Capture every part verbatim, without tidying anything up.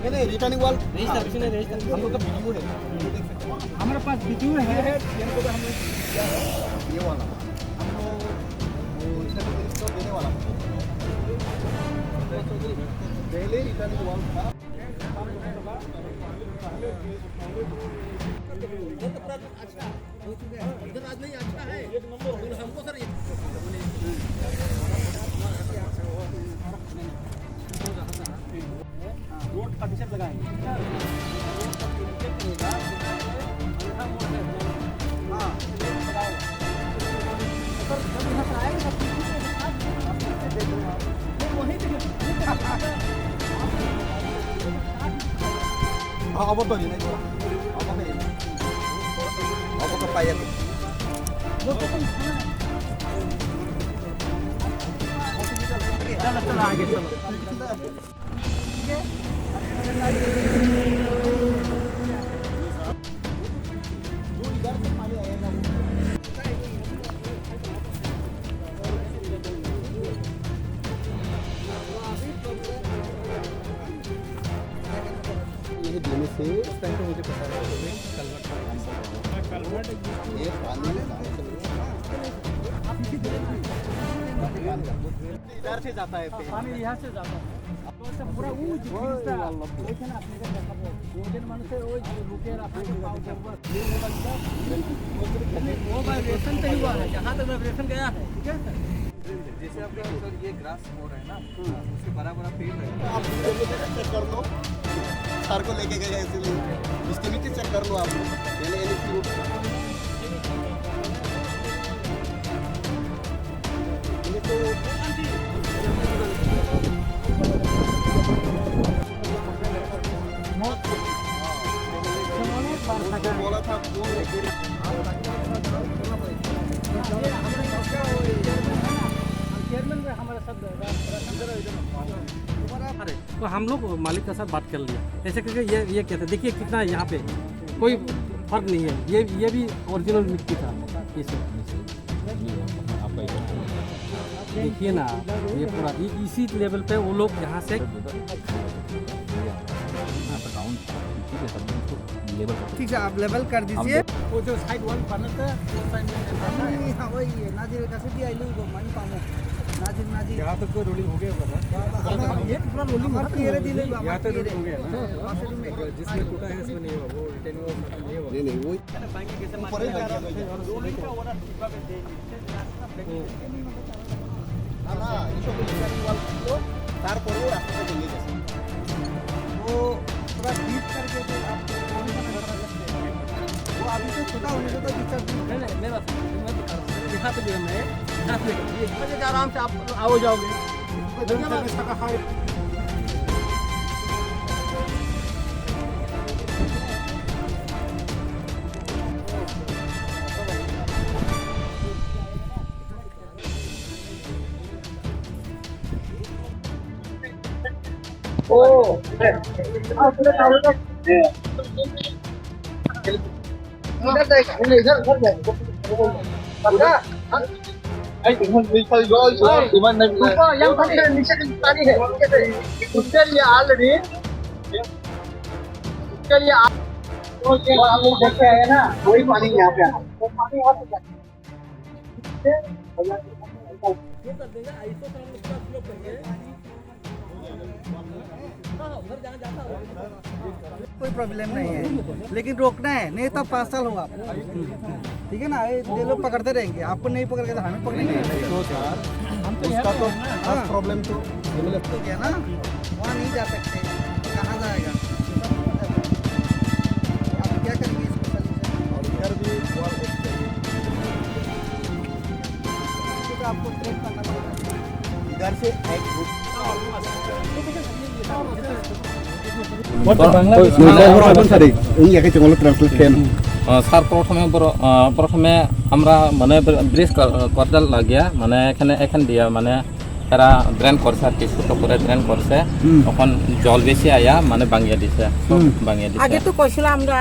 नहीं, नहीं, returning wall. नहीं सर, इसमें नहीं सर। हम लोग का वीडियो है। हमारे पास वीडियो है। ये है, ये हमको तो हमने किया है, ये वाला। हम लोग वो इसको देने वाला था। पहले रिटर्निंग वॉल था। इधर आज नहीं अच्छा है। एक नंबर। हमको सर, रोड का पीछे लगाएंगे। रोड का पीछे रहेगा। हाँ। सर, जब यहाँ से आएंगे, तब पीछे से आप, आप पीछे देख रहे हो। वो वहीं पे हाँ, अब तो नहीं, नहीं, अब तो नहीं। अब तो पाया। चलो, चलो, आगे चलो। ये देने से इस टाइम पे मुझे पता है, कलवट ये पानी इधर से जाता है, पानी यहाँ से जाता है। तो ऐसा पूरा वो जो खींचता है, वो क्या ना, अपने को देखा वो, वो दिन मन से वो जो रुके रहा, अपने को पाँव के ऊपर। वो वाइब्रेशन से ही हुआ है, जहाँ तक वाइब्रेशन गया है, ठीक है सर? जैसे आपका सर ये ग्रास हो रहा है ना, उसके बड़ा बड़ा पेड़ है। आप चेक कर लो, सर को लेके गए इसीलिए। इसके नीचे चेक कर लो आप, पहले एनएससी रोड। तो हम लोग मालिक का साथ बात कर लिया, ऐसे करके ये ये कहते, देखिए कितना है यहाँ पे, कोई फर्क नहीं है। ये ये भी ओरिजिनल मिट्टी था। ये सब देखिए ना, ये पूरा इ- इसी लेवल पे वो लोग यहाँ से ठीक है, आप लेवल कर दीजिए। वो जो साइड वॉल बना था, वो साइड में नहीं, हाँ, वही है, नाजिर का से भी आई लूँ, मन पामो। नाजिर, नाजिर। यहाँ तक तो रोलिंग हो गया होगा ना? ये पूरा रोलिंग हमारे तो ये रे दिले, यहाँ तक रोलिंग हो गया ना? पाँच सौ में। जिसमें टूटा है, इसमें नहीं हुआ, वो रिटेन वॉल खत्म नहीं हुआ। नहीं, नहीं, वो ऊपर ही लग गया। তারপরেও রাস্তাটা ভেঙে গেছে। वो पूरा डीप करके जो आप वो अभी तो छोटा होने से तो दिक्कत नहीं। नहीं, नहीं, मेरा, मैं बता रहा हूँ, यहाँ पे जो है, मैं यहाँ पे, ये आराम से आप आओ जाओगे। ओ, इधर देख, इधर, इधर देख। पता? ऊपर यहाँ पर नीचे की पानी है, उसके लिए already, उसके लिए आप, वो जो हम लोग देख के आए ना, वही पानी यहाँ पे आ रहा है। वो पानी यहाँ पे कोई प्रॉब्लम नहीं है, लेकिन रोकना है, नहीं तो पाँच साल होगा आपको। ठीक है ना, ये, ये लोग पकड़ते रहेंगे, आपको नहीं पकड़ के तो हमें पकड़ेंगे। तो सर, हम तो उसका तो हाँ। प्रॉब्लम तो एमएलए हो गया ना, वहाँ नहीं जा सकते, कहाँ जाएगा? आप क्या करेंगे इसको सॉल्यूशन? और इधर भी हुआ, तो आपको ट्रेन करना पड़ेगा। इधर से एक ग्रुप প্রথমে বড়, আহ, স্যার, প্রথমে বড়, আহ, প্রথমে আমরা মানে ব্র-, ব্রিজ কর-, করতে লাগিয়া, মানে এখানে, এখান দিয়া মানে এরা ড্রেন করছে আর কি, ছোট করে ড্রেন করছে। হুম। এখন জল বেশি আয়া মানে ভাঙিয়ে দিছে, সব হুম। ভাঙিয়ে দিছে। আগে তো করছিল আমরা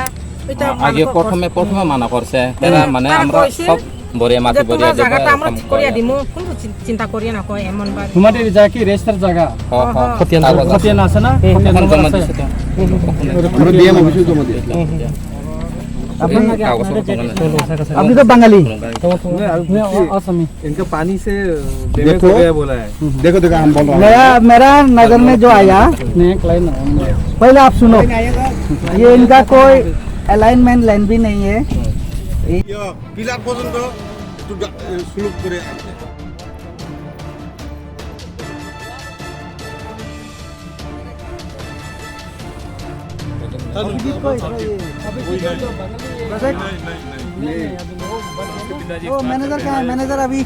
এটা আগে মানুষ প্রথমে, প্রথমে মানা করছে, এরা হুম, মানে তারা আমরা কইছে সব বরিয়া মাটি যে তোমরা বরিয়া দেবো, জায়গাটা আমরা এরকম ঠিক করিয়া করে। দিমু, কিন্তু চিন-, চিন্তা করিয়া না কয় এমন বার। তোমাদের এই জায়গা কি রেস্টের জায়গা? হ, হ। হ। খতিয়ান খতিয়ান আছে না? হুম। খতিয়ান এখন জমা আছে? দিছে তো। আমরা বিএম অফিসে জমা দিয়েছি। হুম, হুম। আপনার কাগজ আপনাদের যে জমা দিয়েছে। আপনি তো বাঙালি। না, আমি না, আসামি। इनका पानी से डैमेज देखो, हो गया बोला है। देखो, देखो, हम बोल रहे हैं। मेरा, मेरा नजर में जो आया, नहीं, क्लाइन ना। पहले आप सुनो, ये इनका कोई अलाइनमेंट लाइन भी नहीं है। ইয়া, পিলার পর্যন্ত একটু ডা-, এ, স্লোপ করে আনতে। अभिजीत भाई, अभिजीत भाई तो बंगाली है। नहीं, नहीं, नहीं, नहीं। नहीं, अभी वो बंगाली है। वो मैनेजर कहाँ है? मैनेजर अभी।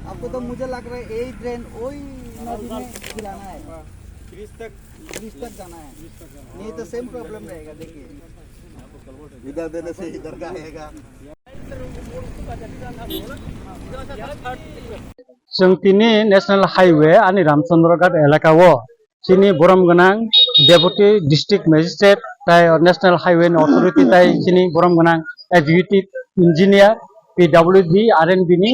आपको तो मुझे लग रहा है यही ड्रेन वही नदी में गिराना है। ब्रिज तक, ब्रिज तक जाना है। नहीं तो सेम प्रॉब्लम रहेगा, देखिए। इधर देने से इधर का आएगा। Chwng tini National Highway ani Ramchandraghat elaka o chini borom gwnang Deputy District Magistrate tai o National Highway ni authority tai chini borom gwnang Executive Engineer P W D R N B ni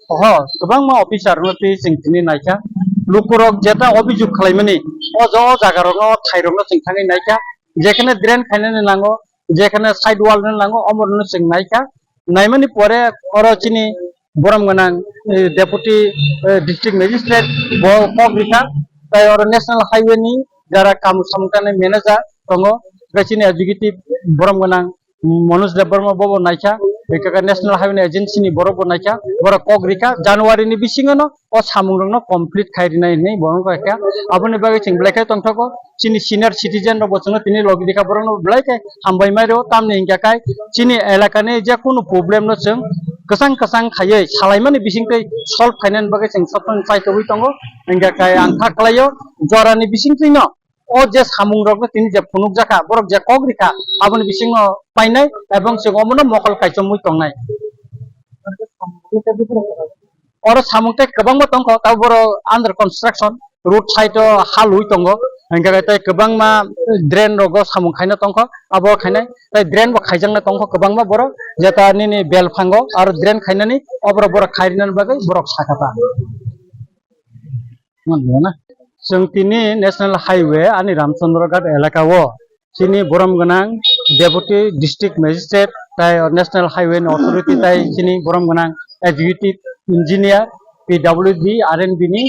soho kwbangma officer no twi chwng tini naikha. Lukurok jeta obijok khwlaimani o jo o jaga rokno thairokno chwng thangwi naikha, jekhane drain khainani nango, jekhane side wall ni nango, omorokno chwng naikha. Naimani pore oro chini borom gwnang, eh, Deputy, eh, District Magistrate bo kok rikha, tai oro National Highway ni jara kamu samung tangnai manager tongo, tai chini executive borom gwnang Manoj Debbarma bobo naikha, ekaka National Highway ni agency ni borok bo naikha, borok kok rikha, January ni bisingo no o samung rokno complete khai rinai hinwi borok kha. Aboni bagwi chwng belai khe tongthogo. Chini senior citizen rok bo chwngno tini logi rikha, borokno belai khe hambai mai rwo, tamni hinkhe kai chini elakani je kunu problem no chwng kwchang kwchang khaiwi salaimani bisingtwi solve khainani bagwi chwng software chai tobwi tongo. Hinkhe kai ang kha khlaio jorani bisingtwino o je samung rokno tini je phunukjakha, borok je kok rikha, aboni bisingo painai ebong chwng omono mokol kaichomwi tongnai. Oro samung tei kwbangma tongkho, tabuk borok under construction, road side o ha lui tongo, hinkhe tei kwbangma drain rogo samung khaina tongkho, abo khainai tei drain bo khaijaknai tongkho kwbangma borok, jeta nini belphango aro drain khainani oborok borok khai rinani bagwi borok sakha ta. Chwng tini National Highway ani Ramchandraghat elaka o chini borom gwnang Deputy District Magistrate tai o National Highway ni authority tai chini borom gwnang Executive Engineer P W D R N B ni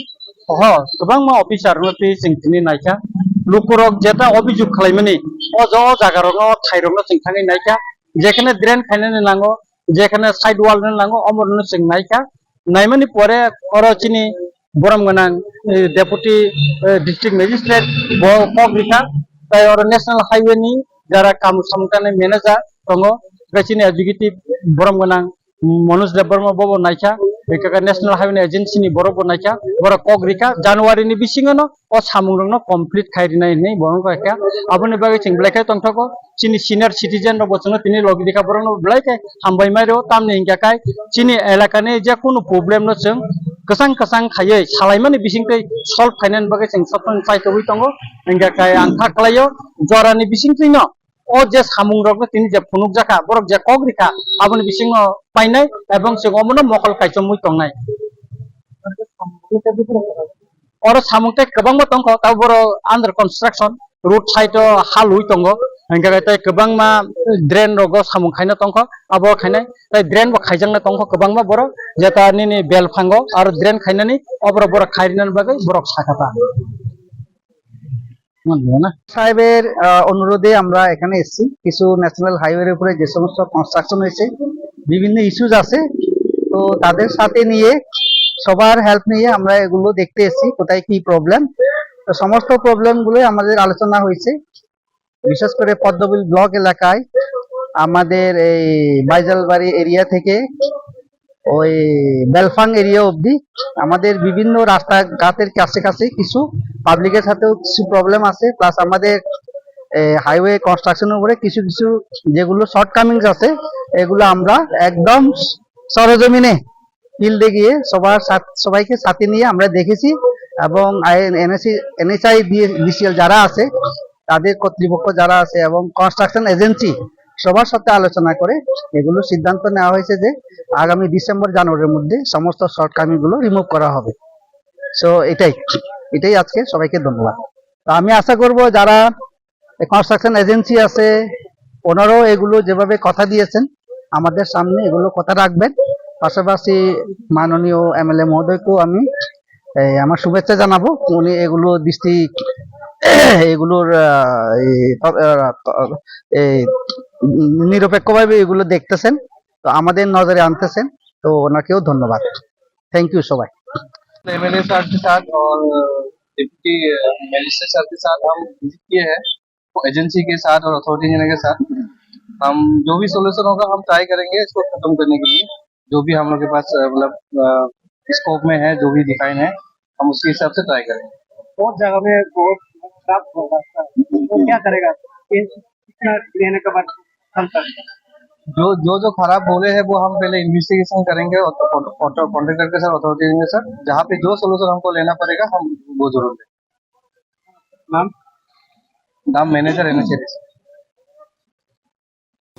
soho kwbangma officer no twi chwng tini naikha. Lukurok jeta obijok khwlaimani o jo o jaga rokno thairokno chwng thangwi naikha, jekhane drain khainani nango, jekhane side wall ni nango, omorokno chwng naikha. Naimani pore oro chini borom gwnang, eh, Deputy, eh, District Magistrate bo kok rikha, tai oro National Highway ni jara kamu samung tangnai manager tongo, tai chini executive borom gwnang Manoj Debbarma bobo naikha, ekaka National Highway ni agency ni borok bo naikha, borok kok rikha, January ni bisingo no o samung rokno complete khai rinai hinwi borok kha. Aboni bagwi chwng belai khe tongthogo, chini senior citizen rok bo chwngno tini logi rikha, borokno belai khe hambai mai rwo, tamni hinkhe kai chini elakani je kunu problem no chwng kwchang kwchang khaiwi salaimani bisingtwi solve khainani bagwi chwng software chai tobwi tongo. Hinkhe kai ang kha khlaio jorani bisingtwino o je samung rokno tini je phunukjakha, borok je kok rikha, aboni bisingo painai ebong chwng omono mokol kaichomwi tongnai. Oro samung tei kwbangma tongkho, tabuk borok under construction, road side o ha lui tongo, hinkhe tei kwbangma drain rogo samung khaina tongkho, abo khainai tei drain bo khaijaknai tongkho kwbangma borok, jeta nini belphango aro drain khainani oborok borok khai rinani bagwi borok sakha ta. সাহেবের, আহ, অনুরোধে আমরা এখানে এসেছি। কিছু ন্যাশনাল হাইওয়ের উপরে যে সমস্ত কনস্ট্রাকশন হয়েছে, বিভিন্ন ইস্যুজ আছে, তো তাদের সাথে নিয়ে, সবার হেল্প নিয়ে আমরা এগুলো দেখতে এসেছি, কোথায় কি প্রবলেম। তো সমস্ত প্রবলেমগুলোই আমাদের আলোচনা হয়েছে, বিশেষ করে পদ্মবিল ব্লক এলাকায় আমাদের এই বাইজালবাড়ি এরিয়া থেকে ওই বেলফাং এরিয়া অবধি আমাদের বিভিন্ন রাস্তাঘাটের কাছে কাছে কিছু পাবলিকের সাথেও কিছু প্রবলেম আছে, প্লাস আমাদের হাইওয়ে কনস্ট্রাকশনের উপরে কিছু কিছু যেগুলো শর্টকামিংস আছে, এগুলো আমরা একদম সরজমিনে ফিল্ডে গিয়ে সবার সাথ-, সবাইকে সাথে নিয়ে আমরা দেখেছি এবং এনএসি, এনএইচআইডিসিএল যারা আছে, তাদের কর্তৃপক্ষ যারা আছে এবং কনস্ট্রাকশন এজেন্সি, সবার সাথে আলোচনা করে এগুলো সিদ্ধান্ত নেওয়া হয়েছে যে আগামী ডিসেম্বর জানুয়ারির মধ্যে সমস্ত শর্টকামিংগুলো রিমুভ করা হবে। সো এটাই, এটাই আজকে। সবাইকে ধন্যবাদ। তো আমি আশা করব যারা কনস্ট্রাকশন এজেন্সি আছে, ওনারাও এগুলো যেভাবে কথা দিয়েছেন আমাদের সামনে, এগুলো কথা রাখবেন। পাশাপাশি মাননীয় এমএলএ মহোদয়কেও আমি এই আমার শুভেচ্ছা জানাবো। উনি এগুলো দৃষ্টি, এগুলোর আহ, এই ত- আহ, ত- এই নিরপেক্ষভাবে এগুলো দেখতেছেন, তো আমাদের নজরে আনতেছেন। তো ওনাকেও ধন্যবাদ। থ্যাংক ইউ সবাই। एमएलए साहब के साथ और डिप्टी मजिस्ट्रेट साहब के साथ हम विजिट किए हैं एजेंसी के साथ और अथॉरिटी इंजीनियर के साथ। हम जो भी सॉल्यूशन होगा, हम ट्राई करेंगे इसको खत्म करने के लिए। जो भी हम लोग के पास अ, मतलब स्कोप में है, जो भी डिफाइन है, हम उसके हिसाब से ट्राई करेंगे। बहुत जगह में बहुत खराब हो रहा है, तो क्या करेगा? कितना लेने के बाद हम कर जो जो जो खराब बोले हैं, वो हम पहले इन्वेस्टिगेशन करेंगे और कॉन्ट्रैक्टर के साथ, अथॉरिटी के साथ, जहाँ पे जो सॉल्यूशन हमको लेना पड़ेगा, हम वो जरूर लेंगे। नाम? नाम मैनेजर एनएचएडीसी।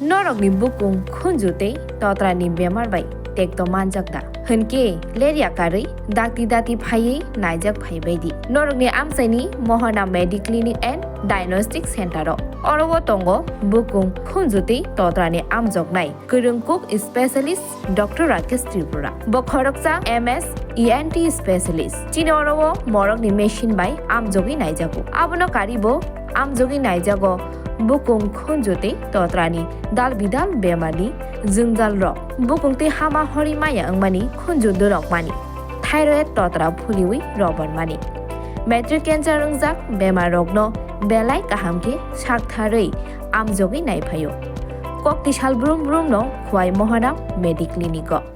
Norokni bukung khunju tei totrani bemar bai tekto manjak da? Hwnkhe lerya karwi dakti dati phaiwi naijak phai baidi. Norokni amchaini Mohana Mediclinic and Diagnostic Center o. Oro o tongo bukung khunju tei totrani amjoknai kwrwng kuk specialist Doctor Rakesh Tripura. Bo khoroksa M S E N T specialist. Chini oro o morokni machine bai amjogwi naijago. Abono karibo amjogwi naijago bukung khunju tei totrani dal bidal bemarni jwngjal rok. Bukung tei hama hori maya wngmani, khunju dorok mani, thyroid totra phuliwi robar mani, matric cancer wngjak bemar rokno belai kaham khe saktharwi amjogwi naiphaio. Kokti sal brum brum no Khwai Mohana Mediclinic o.